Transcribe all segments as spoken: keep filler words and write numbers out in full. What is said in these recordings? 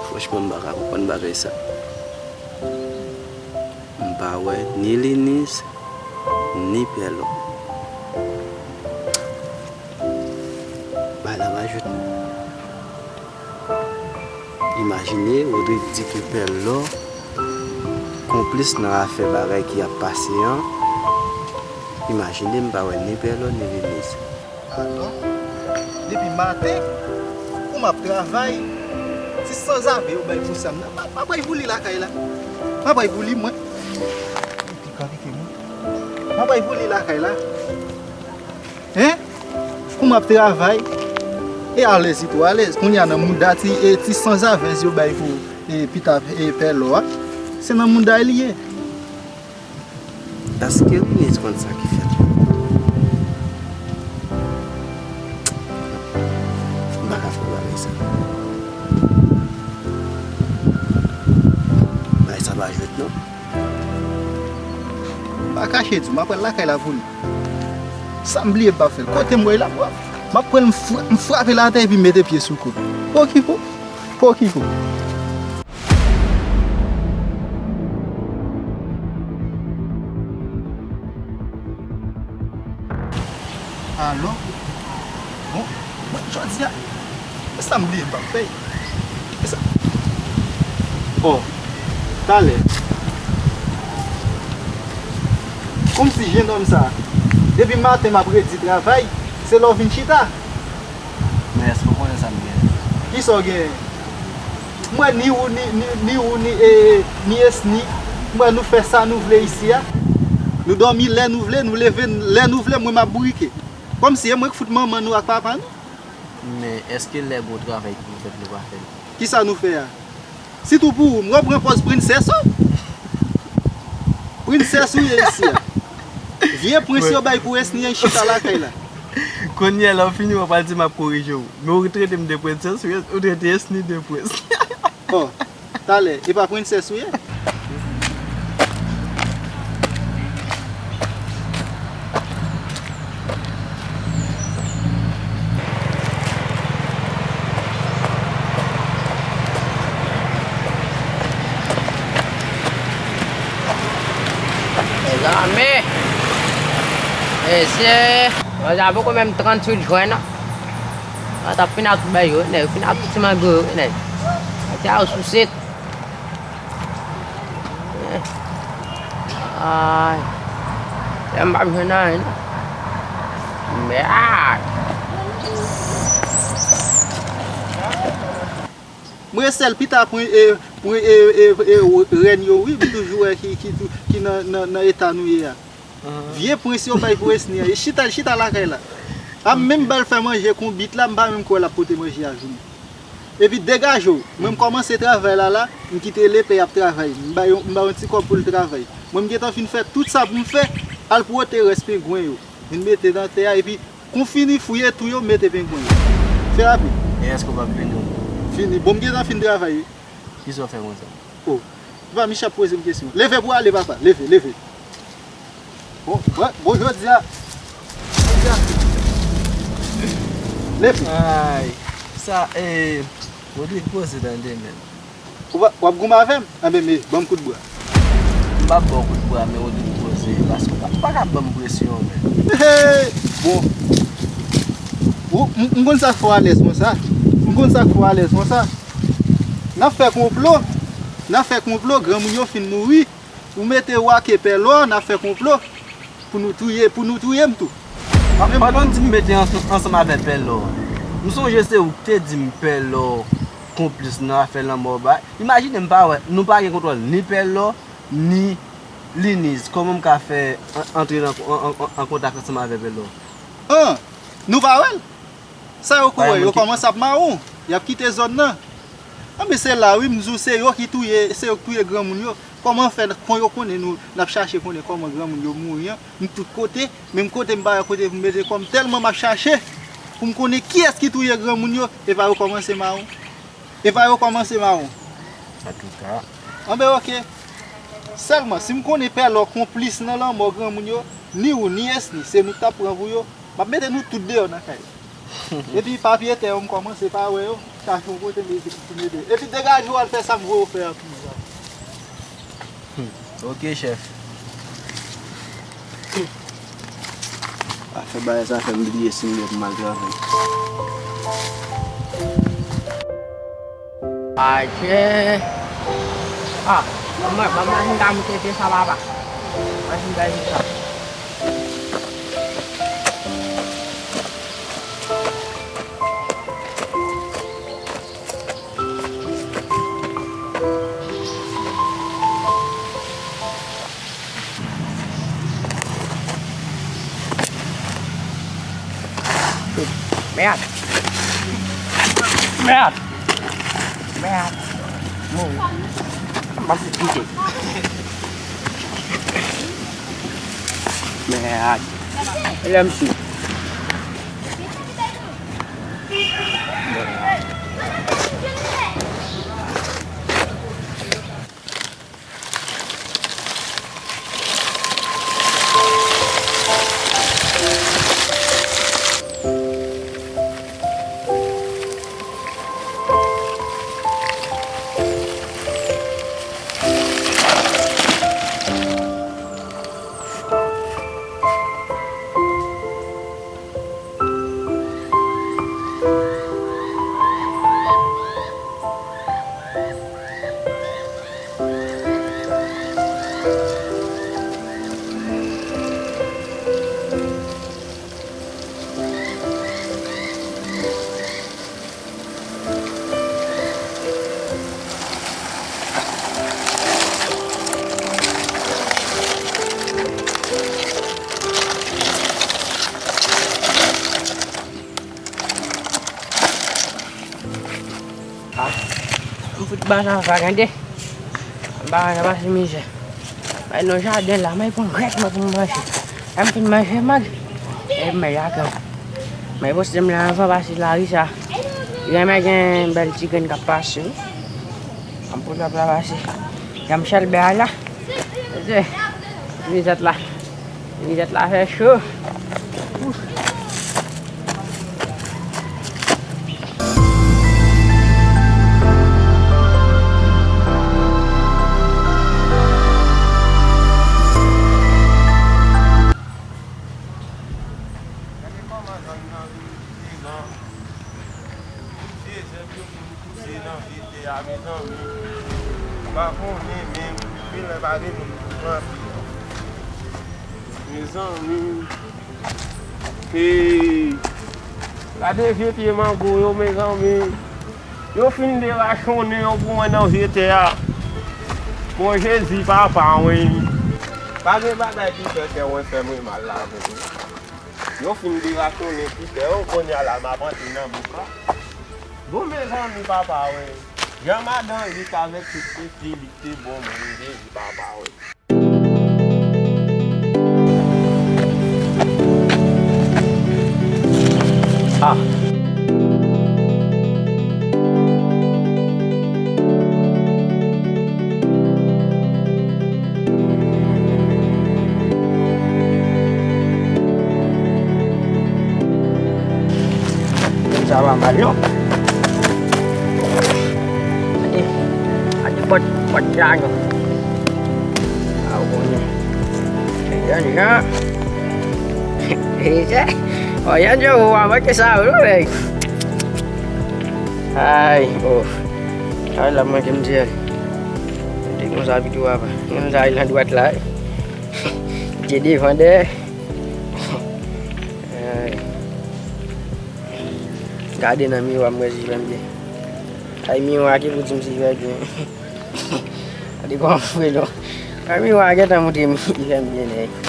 Franchman, m pa ka konprann bagay sa. M pa wè ni Liniz, ni Pè Lò. Bagay la pa jwèt non. Imajine, Rodrig di ke Pè Lò konplis nan afè bagay ki ap pase an. Imajine, m pa wè ni Pè Lò, ni Liniz. Alò, depi maten, pou m ap travay, ti sanzave yo bay pou Sam nan. M ap, m ap bay pou li lakay la. M ap bay pou li, mwen. Epi kanpe mwen. M ap bay pou li lakay la. Hein? Pou m ap travay. E alèz, li twò alèz. Kounye a nan mouda ti, e ti sanzavèz yo bay pou, e pita, e Pè Lò a. Se nan mouda li ye. Èske Liniz konn sa ki fèt? M pa ka fè bagay sa. Bagay sa pa jwèt non. M pa kache di w, m ap pral lakay la pou li. Sa m bliye m pa fè l. Kote m wè l la, m ap pran l, m fra-, m frape l atè epi m mete pye sou kou l. Pokipo, pokipo. Alò? Bon, bon, jodi a, e sa m bliye m p ap fè. E sa. Oh, talè. Kòmsi jennonm sa, depi maten m ap redi travay, se lè w vin chita. Men èske w konnen sa m genyen? Kisa w genyen? M wè ni ou, ni, ni, ni ou, ni, e, e, ni Esni. M wè nou fè sa nou vle isi a. Nou dòmi lè nou vle, nou leve lè nou vle, mwen m ap bourike. Kòmsi e mwen k fout manman nou ak papa nou? Men èske lè gon travay pou fèt nou pa fè l? Kisa nou fè a? Sitou pou ou, m wè w pran pòz prensès ou. Prensès ou ye isi a. Vye prens yo bay pou Esni an chita lakay la. Kounye a lè w fini, w pral di m ap korije w. Men ou trete m de prensès, ou, ou trete Esni de prens. Oh, talè, e pa prensès ou ye? Mezanmi! Mesye! Mwen sa poko menm tranntuit jwen non. Mwen t ap fin ak bay yo, nèg, fin ak ti mango yo, nèg. Mwen te al sou sèt. Ay. Lè m p ap jwenn anyen non. Mèd. Mwen sèl pita pran, e, pran, e, e, e, rèn yo wi, m toujou wè ki, ki, ki nan, nan, nan eta nou ye a. Vye prens yo bay pou Esni an. E chita, l chita lakay la. A m menm ba l fè manje konbit la, m pa menm kwè l ap pote manje a vini. Epi degaje w. Mwen m kòmanse travay la la, m kite lepè y ap travay. M ba yo, m ba yon ti kòb pou l travay. Mwen m gentan fin fè tout sa pou m fè, al pwote rès pengwen yo. Vin mete nan tè a, epi kon fini fouye tou yo, mete pengwen yo. Fè rapid. E èske w p ap vini? Fini. Bon, m gentan fin travay wi. Kisa w fè konsa? Oh, papa Mich ap poze m kesyon. Leve pou ale, papa. Leve, leve. Bon, bon, bon, jodi a. Jodi a. Leve. Ay, sa, e, Rodrig poze tande, men. Ou pa, w ap goumen avè m? Anben, men, ban m kout bra. M p ap ba w kout bra, men Rodrig poze, paske w pa, w pa ka ban m presyon, men. Hey, bon. Ou, m, m konn sa k fè w alèz konsa. M konn sa k fè w alèz konsa. N ap fè konplo. N ap fè konplo, granmoun yo fin mouri. Ou mete w ake Pè Lò, n ap fè konplo pou nou touye, pou nou touye m tou. Pandan w di m mete ansanm, ansanm avè Pè Lò, m sonje se ou k te di m Pè Lò konplis nan afè lanmò ba. Imajine m pa wè, nou pa gen kontwòl ni Pè Lò, ni Liniz. Kòman m ka fè an, antre nan, an, an, an, an kontak ansanm avè Pè Lò? An, nou pa wè l? Sa yo kwè, yo kòmanse ap mawon, y ap kite zòn nan. Anben se la wi, m di w se yo ki touye, se yo k touye granmoun yo. Kòman fè, kon yo konnen nou, n ap chache konnen kòman granmoun yo mouri an, m tout kote, menm kote m pa wè kote pou m mete kò m, tèlman m ap chache pou m konnen kiyès ki touye granmoun yo, epa yo kòmanse mawon. Epa yo kòmanse mawon. Antouka. Anben oke. Sèlman, si m konnen Pè Lò konplis nan lanmò granmoun yo, ni ou, ni Esni, se nou k t ap pran pou yo, m ap mete nou tout deyò nan kay la. Epi papye tè yo, m kòmanse pa wè yo. Chache yon kote m ezi pou mete. Epi degaje w al fè sa m voye w fè a pou mwen la. Hmm. Ok, chèf. Pa fè bagay sa fè m bliye si m gen pou m al travay. Adje. Ah, ban mwen, ban mwen machin ta moute pye sa papa. Machin ta vin sa. Mèd! Mèd! Mèd! Mouri. M pase kite. Mèd! Lè m sou. Ah, m fout ba sa va gade. M pa ka pase mizè. Bay nan jaden la, mwen pran grèt mwen pou m manje. Lè m fin manje, mwen, e mwen ya kan. Mwen poste m la anvan pase Larisa. Genlè gen bèl ti grenn k ap pase wi. Anpil pèp la pase. Janm chèlbè a la. Tande. Vizit la. Vizit la fè cho. Gade kòman zòn nan vin vye lan. Vye zèb yo vin pouse nan vye tè a, mezanmi. M pa konnen menm, gen lè pa gen moun pou plante. Mezanmi. Hey! Gade vye pye mango yo, mezanmi. Yo fin derachonnen yo pou mwen nan vye tè a. Bon Jezi, papa, wi. Pa gen bagay ki fè kè mwen fè mwen mal la, menm. Yo fin derachonnen tout, e, o, kounye a la, m ap antre nan bouk la. Bon, mezanmi, papa, wi. Jan madan lit avèk tout piti, li te bon, mwen, Jezi, papa, wi. Ah. Sa va mal, non? Gade, gade pòt, pòt la, non? A, ou konnen. Se jèn jan. E se, o, jèn jan, ou a manke sa, wi, nèg. Ay, o. Ay, la manke m di, ay. Te konsa pito papa. Konsa, nan dwat la, wi. Te devan dèyè. Ay. Gade nan miwa, m wè si fè m byen. Ay, miwa ki pou di m si fè byen. Gade kòman m fre non. Ay, miwa gentan montre m si fè m byen, nèg.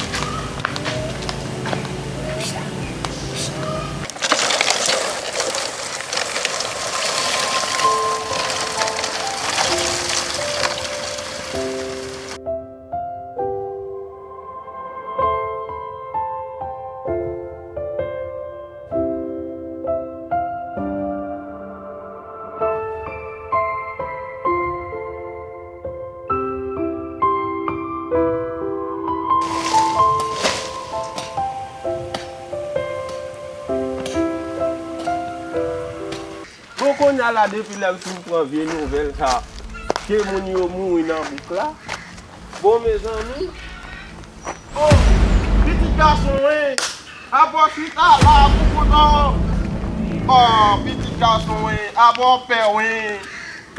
Nala depi lè l fin pran vye nouvèl sa, ke moun yo mouri nan bouk la. Bon, mezanmi. Oh, pitit gason, wi. Abò chita la pou kont an. Oh, pitit gason, wi. Abò pè, wi.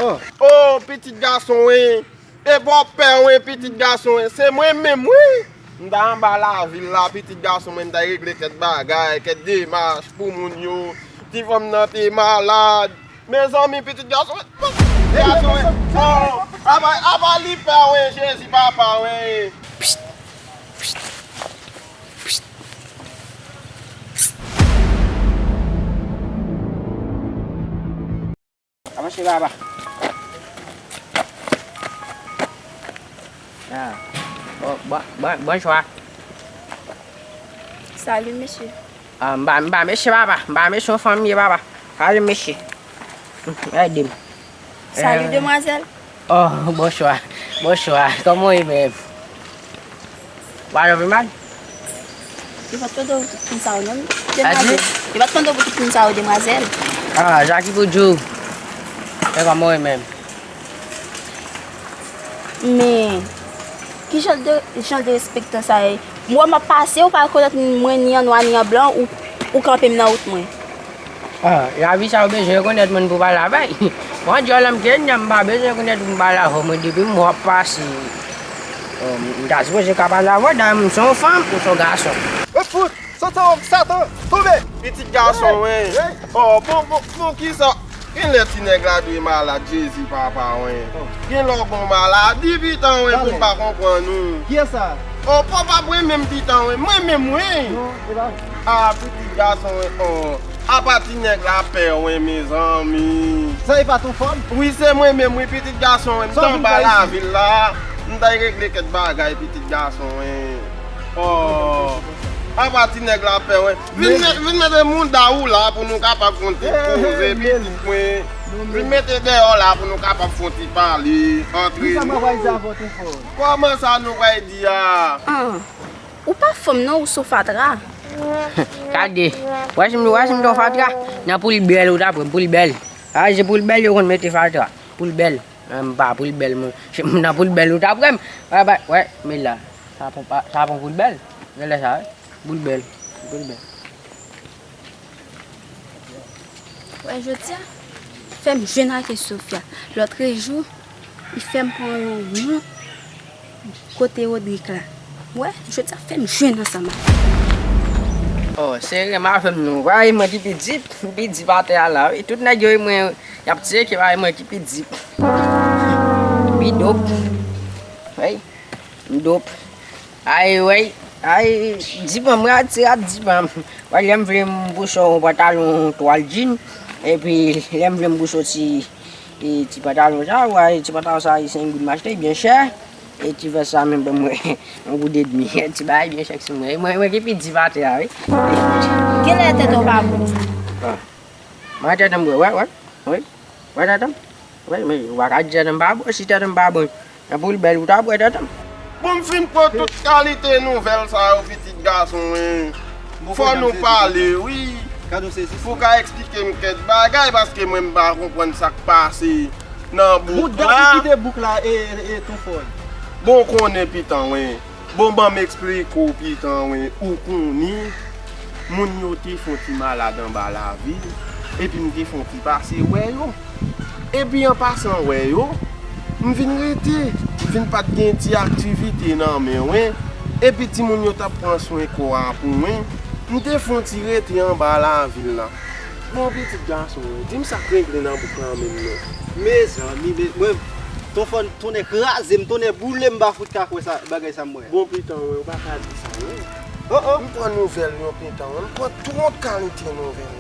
Oh, pitit gason, wi. E bò pè, wi, pitit gason, wi. Se mwen menm, wi. M ta anba lavil la, pitit gason, mwen, m ta regle kèk bagay, kèk demach pou moun yo. Ti fanm nan te malad. Mezanmi, pitit gason, gason, oh, aba, aba li pè, wi, Jezi papa, wi. Kòman se papa? Ah. Bon, bon, bon, bonswa. Salut, monsieur. Ah, m pa, m pa mesye, papa. M pa mesye, yon fanm m ye, papa. Salut, mesye. Ede m. Salut, eh, demoiselle. Oh, bonswa. Bonswa. Kòman w ye menm? Ou pa janm vin mal? Yo pa t konn w pou tout moun sa yo, non, demwazèl. Yo pa t konn w pou tout moun sa yo, demwazèl. Ah, sa ki pou di w. E kòman w ye menm? Men, ki jan de, jan de respektan sa ye? M wè m ap pase, ou pa rekonèt mwen ni an nwa ni an blan, ou, ou kanpe m nan wout mwen. Ah, lavi sa ou bezwen rekonèt moun pou pale avè l. Bon, dyòl an m gen, m pa bezwen rekonèt moun pale avè w, mwen depi m wè w ap pase. Oh, m ta sipoze ka pale avè w, dayè m se yon fanm, ou se yon gason. Hop, fout! Satan, satan, tonbe! Pitit gason, wi. Oh, bon, bon, bon, kisa? Genlè ti nèg la dwe malad, Jezi papa, wi. Genlè w gon maladi, pitan, wi, pou m pa konprann ou. Kiyès sa? Oh, papa, mwen menm, pitan, wi. Mwen menm, wi. Non, e pa vre. Ah, pitit gason, wi. Oh, apa ti nèg la pè, wi, mezanmi. Sa e pa ton fanm? Wi, se mwen menm, wi, pitit gason, wi. M t anba lavil la. M t al regle kèk bagay, pitit gason, wi. Oh, apa ti nèg la pè, wi. Vin met-, vin mete mouda ou la pou nou kapab fè yon ti koze, pitit mwen. Vin mete deyò la pou nou kapab fè yon ti pale antre nou. Kòman sa nou pral di a? Ah, ou pa fanm non, ou se yon fatra. Gade, wè si m, wè si m te yon fatra, nan poul bèl ou ta pran, poul bèl. A, se poul bèl yo konn mete fatra. Poul bèl. Ah, m pa poul bèl, mwen. Se nan poul bèl ou ta pran m. Wè, wè, wè, men la. Sa pon pa, sa pon poul bèl. Genlè sa, wi. Poul bèl. Poul bèl. Wè, jodi a, fè m jwenn ak Sofia. Lòtrejou, li fè m pran yon non kote Rodrigue la. Wè, jodi a, fè m jwenn ansanm ak. Oh, se renmen avè m non. Wè, e mwen ki pi dip, pi dip atè a la, wi. Tout nèg yo, e mwen, y ap tcheke, wè, e mwen ki pi dip. Pi dop. Wi, m dop. Ay, wey, ay, dipan, mwen atire ak dipan. Wè, lè m vle m pou sot yon pantalon twal jean, epi lè m vle m pou sot ti, e, ti pantalon sa, wè, ti pantalon sa, e senk goud m achte, byen chè. E ti vès sa menm ban mwen yon goud edmi. Ti bagay byen sèksi mwen. E mwen, mwen ki pi dip atè a, wi. Genlè tèt ou pa bon. Ah. Mwen tèt m, wè, wè, wè. Wi. Wè tèt m? Wi, men ou pa ka di tèt m pa bon, si tèt m pa bon, nan poul bèl ou ta bwè tèt m. Bon, m fin pran tout kalite nouvèl sa yo, pitit gason, wi. Fò nou pale, wi. Pou ka eksplike m kèk bagay, paske mwen m pa konprann sa k pase nan bouk la. Bout dat ou kite bouk la, e, e, e, tonfòy. Bon, konnen pitan, wi. Bon, ban m eksplike w, pitan, wi. Ou konnen, moun yo te fè yon ti malad anba lavil, epi m te fè yon ti pase wè yo. Epi an pasan wè yo, m vin rete, m vin pa t gen ti aktivite nan men, wi. Epi timoun yo t ap pran swen kò a pou mwen, m te fè yon ti rete anba lavil la. Bon, pitit gason, wi, di m sa k regle nan bouk la menm non. Mezanmi, me-, mwen, tonfòn, tonnè kraze m, tonnè boule m, m pa fout ka kwè sa, bagay sa m wè. Bon, pitan, wi, ou pa ka di sa, non. Oh, oh. M pran nouvèl yo, pitan, wi, m pran tout kalite nouvèl.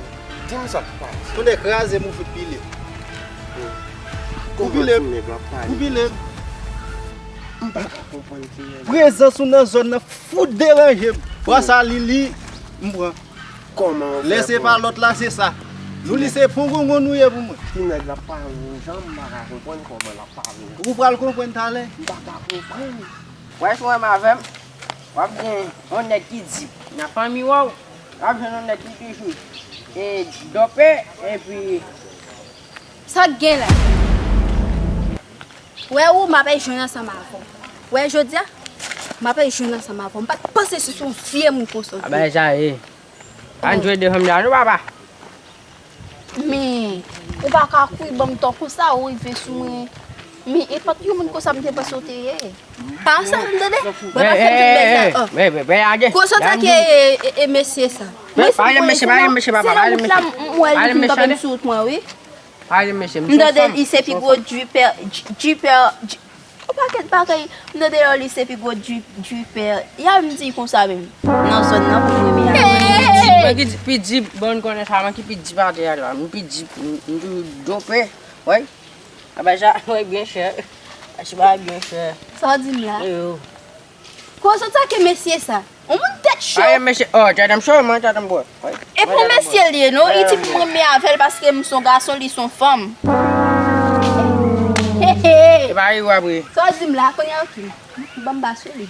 Di m sa k pase. Tonnè kraze m, ou fout pile m. Hmm. Ou pile m. Ou pile m. M pa ka konprann ki nèg. Prezans ou nan zòn nan fout deranje m. Bò sa li, li, m pran. Kòman w fè pou... Lè se pa lòt la, se sa. Nou li se pongongon nou ye pou mwen. Ti nèg la pale yon jan, m pa ka konprann kòman l ap pale. Ou pral konprann talè. M pa ka konprann. Wè, si w renmen avè m, w ap gen yon nèg ki dip nan fanmi w, w ap jwenn yon nèg ki toujou e dope, epi Sa k gen la? Wè ou, m ap jwenn ansanm avè w. Wè jodi a, m ap jwenn ansanm avè w. M pa t panse si se yon vye moun konsa w te ye. Bagay sa ye. Ann jwe de fanm la, non, papa. Men, ou pa ka kouri ban m tò konsa, ou rive sou mwen. Men, e pa t yon moun konsa m te panse w te ye. Pa ansanm, tande? Mwen pa fè tout bèl sa. Konsa w ta ke e, e, e mesye sa. Mwen se pale mesye, pale mesye, papa, pale mesye. Se nan wout la, m, m wè li fin kanpe m sou wout mwen, wi. Pale mesye, m tande li se pi gwo dripè, dripè, yon pakèt bagay. M tande yo li se pi gwo dri-, dripè. Y a m di konsa menm. Nan zòn nan pou m renmen a. Mwen ki di, pi di, bon, konnen sa, mwen ki pi di atè a la. M pi di, m, m toujou dope. Wi. Apa sa, wi, byen chè. Achiba byen chè. Sa w di m la? Yo. Kozo ta ke mesye sa? On moun tèt cho. Aye, mesye, oh, tèt m cho, mwen, tèt m bwè. Wi. E pou mesye l ye, non? Li di pou mwen renmen avè l paske m son gason, li son fanm. He, he. E pa ri w ap ri. Sa w di m la, kounye a, ok. Ban m ba sou li.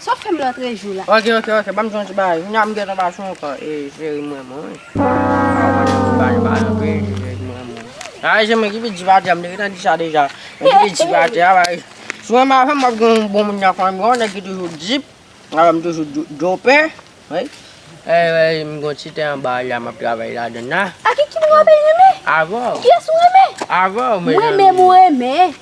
Sa w fè m lòt jou la? Ok, ok, ok. Ban m di yon ti bagay. Kounye a m gentan ba sou yon kan. E, cheri m renmen w, wi. A, w pa nan ti bagay, pa nan peyi, cheri m renmen w. A, se mwen ki pi di atè a, m te gentan di sa deja. Mwen ki pi di atè a, bagay. Si w renmen avè m, w ap gen yon bon moun nan fanmi w, nèg ki toujou dip. Avè m toujou do-, dope. Wi. E, e, m gon ti tè anba la, m ap travay ladann la. A ki, ki moun w ap renmen? Avè w. Kiyès ou renmen? Avè w, mezanmi. Mwen menm ou renmen?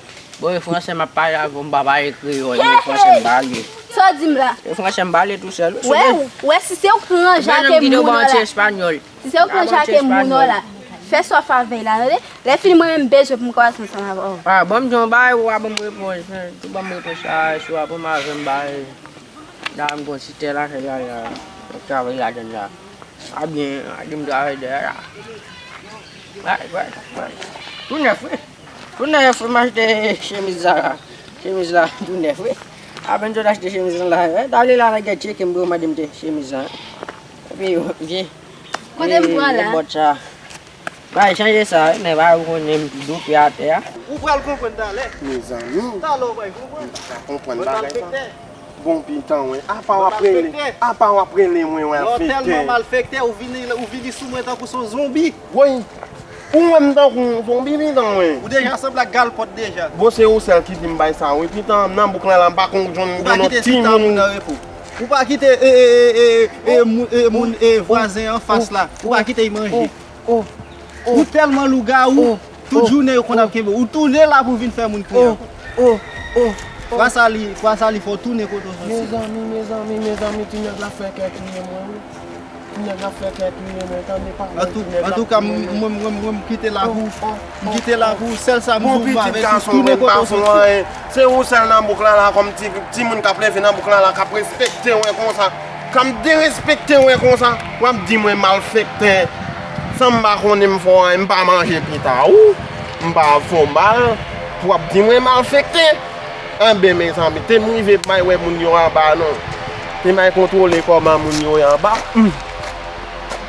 Bon, e fransè m ap pale avè w, m pa pale kreyòl, men fransè m pale. Sa w di m la? E fransè m pale tousèl, wi. Wè, wè, si se yon kranje ke moun nan la. Espanyòl. Si se yon kranje ke moun nan la. Fè sa w fè avè l la, tande? Lè fini, mwen menm m bezwen pou m kwaze ansanm avè w. A, ban m di yon bagay, ou a ban m repons, men. Tou ban m repons la, si w ap ban m avè m bagay. La, m gon ti tè la, fè la, la. M ap travay ladann la. A byen, a di m travay dèyè la. Bay, bay, bay. Tou nèf, wi. Tou nèf, wi, m achte chemiz Zara. Chemiz la, tou nèf, wi. Apèn sot achte chemiz lan la, wi. Dale la, nèg tcheke m pou yo mande m te chemiz lan. Epi, vye. Kote m pran la? Bòt sa. Bay, chanje sa, wi, men pa ou konnen m dope atè a. Ou pral konprann talè. Mezanmi. Talè ou pral konprann. M pa konprann bagay sa. Bon, pitan, wen. Apa w ap rele, apa w ap rele mwen, wen, malfektè? Lè w tèlman malfektè, ou vini, ou vini sou mwen tankou se yon zonbi. Woy, ou wè m tankou yon zonbi, pitan, wen. Ou deja sanble ak galpòt deja. Bon, se ou sèl ki di m bay sa, wi, pitan, nan bouk la, la, m pa konn jwenn yon ti moun. Ou pa kite ti tamoun nan repo. Ou pa kite, e, e, e, e, e, moun, e, moun, e, vwazen anfas la. Ou pa kite l manje. Oh, oh, oh. Ou tèlman lougawou, tout jounen yo konn ap kenbe w. Ou tounen la pou vin fè moun kriye ankò. Oh, oh, oh. Kwa sa li, kwa sa li fè w tounen kote w soti. Mezanmi, mezanmi, mezanmi, ti nèg la fè kè kriye mwen, wi. Ti nèg la fè kè kriye mwen, tande pale. An tou, an tou ka, mwen, mwen, mwen, mwen, m kite la pou, m kite la pou, sèl sa m di w, m pa avèti w, tounen kote w soti. Se ou sèl nan bouk la, la, kòm ti, timoun k ap leve nan bouk la, la, k ap respekte w konsa. K ap derespekte w konsa. W ap di mwen malfektè. San m pa konnen m fè w anyen, m pa manje pita ou. M pa fè w mal. W ap di mwen malfektè. Enben, mezanmi, te m rive, m ay wè moun yo anba, non. Te m ay kontwole kòman moun yo ye anba. Hmm.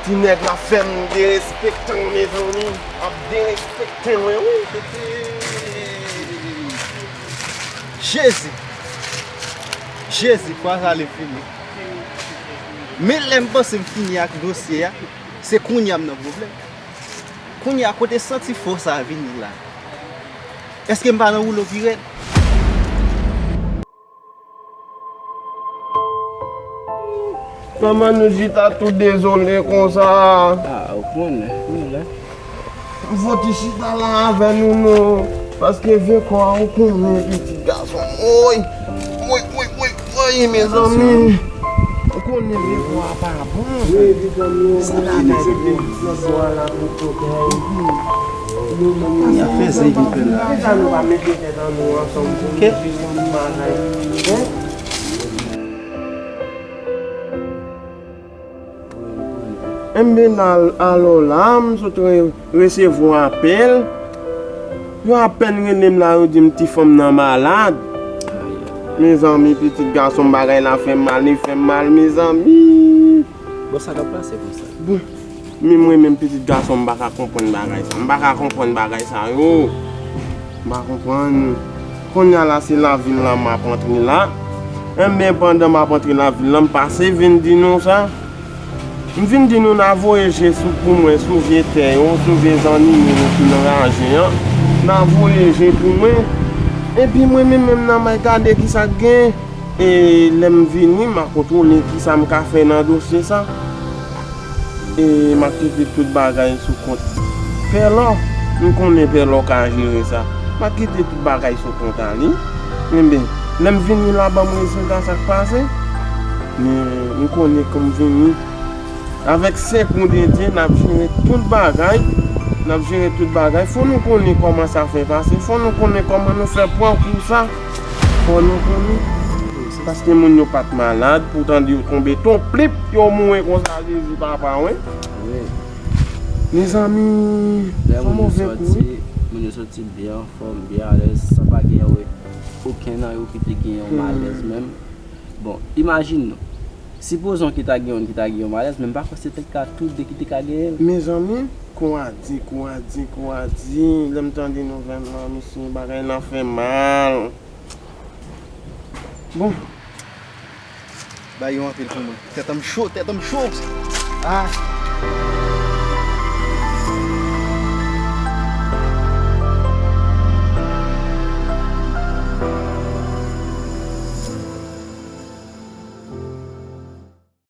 Ti nèg la fè m derespekte w, mezanmi. Ap derespekte mwen, wi. Jezi! Jezi, fwa sa li fini. Men lè m panse m fini ak dosye a, se kounye a m nan pwoblèm. Kounye a, kote santi fò sa a vini la? Èske m pa nan woulo pi rèd? Kòman nou chita tou dezole konsa? A, ou konnen, nou la. Fò ti chita la avè nou, non. Paske vye kò a, ou konnen, pitit gason. Oy! Oy, oy, oy, oy, mezanmi. Ou konnen vye kò a pa bon. Sa la, la, la. Kounye a fè zye vin fè la. Kisa nou pa mete tèt annou ansanm pou nou jis yon bagay? Hein? Enben, al-, alò la, m sot re-, resevwa apèl. Yo apèn rele m la, yo di m ti fanm nan malad. Mezanmi, pitit gason m, bagay la fè m mal, li fè m mal, mezanmi. Bon, sa k ap pase konsa? Bon, men mwen menm pitit gason m pa ka konprann bagay sa. M pa ka konprann bagay sa yo. M pa konprann. Kounye a la, se lavil la m ap antre la. Enben, pandan m ap antre lavil la, m pase vin di nou sa. M vin di nou n a voye je sou, pou mwen, sou vye tè yo, sou vye zannimo yo ki nan raje an. N a voye je pou mwen. Epi mwen menm, menm nan may gade ki sa k gen. E lè m vini, m a kontwole ki sa m ka fè nan dosye sa. E m a kite tout bagay sou kont Pè Lò. M konnen Pè Lò ka jere sa. M a kite tout bagay sou kont a li. Enben, lè m vini la, ban m rezilta sa k pase. Men, m konnen ke m vini. Avèk senk moun de Dye, n ap jere tout bagay. N ap jere tout bagay. Fò nou konnen kòman sa fè pase. Fò nou konnen kòman nou fè pran kou sa. Fò nou konnen. Paske moun yo pa t malad, pou tande yo tonbe tonplip, yo mouri konsa, Jezi papa, wi. Wi. Mezanmi, lè se yon moun yo move kou, wi. Soti, moun yo soti byen anfòm, byen alèz, san pa gen, wi, okenn nan yo ki te gen yon malèz menm. Bon, imajine nou. Sipozon ki ta gen youn ki ta gen yon malèz, men m pa kwè se te ka tou de ki te ka genyen l. Mezanmi, kou a di, kou a di, kou a di. Lè m tande nouvèl lan, mesye, bagay lan fè mal. Bon. Bagay yo anpil pou mwen. Tèt an m cho, tèt an m cho. Ah.